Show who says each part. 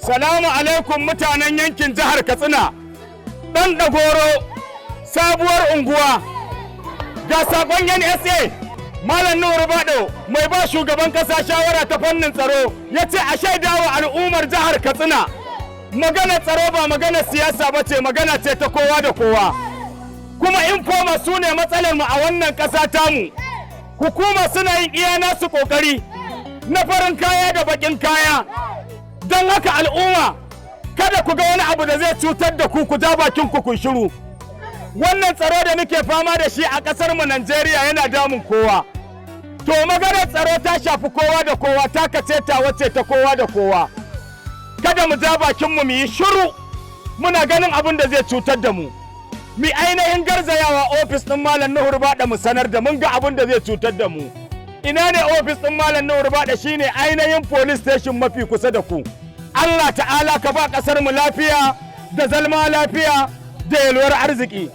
Speaker 1: Salamu alaikum mutanen yankin jihar Katsina. Ɗan Ɗagoro, sabuwar unguwa. Ga sakon NSA, Malam Nuhu Ribadu mai ba shugaban ƙasa shawara ta fannin tsaro ya ce a shaidawa al'ummar jihar Katsina. Magana tsaro ba magana siyasa ba ce, magana ce ta kowa da kowa. Kuma informer su ne matsalar mu a wannan ƙasa tamu. Hukuma suna yin iya nasu ƙoƙari na farin kaya da baƙin kaya. Don haka al'umma, kada ku ga wani abu da zai cutar da ku, ku ja bakin ku kun shiru. Wannan tsaro da muke fama da shi a ƙasar mu Najeriya yana damun kowa. To, maganar tsaro ta shafi kowa da kowa, ta kace ta wace ta kowa da kowa. Kada mu ja bakin mu mu yi shiru muna ganin abin da zai cutar da mu. Mi ainihin garzayawa ofis ɗin Malam Nuhu Ribadu mu sanar da mun ga abin da zai cutar da mu. Ina ne ofis ɗin Malam Nuhu Ribadu? Shine ainihin police station mafi kusa da ku. Allah ta'ala ka ba ƙasar mu lafiya da zalma lafiya da yalwar arziki.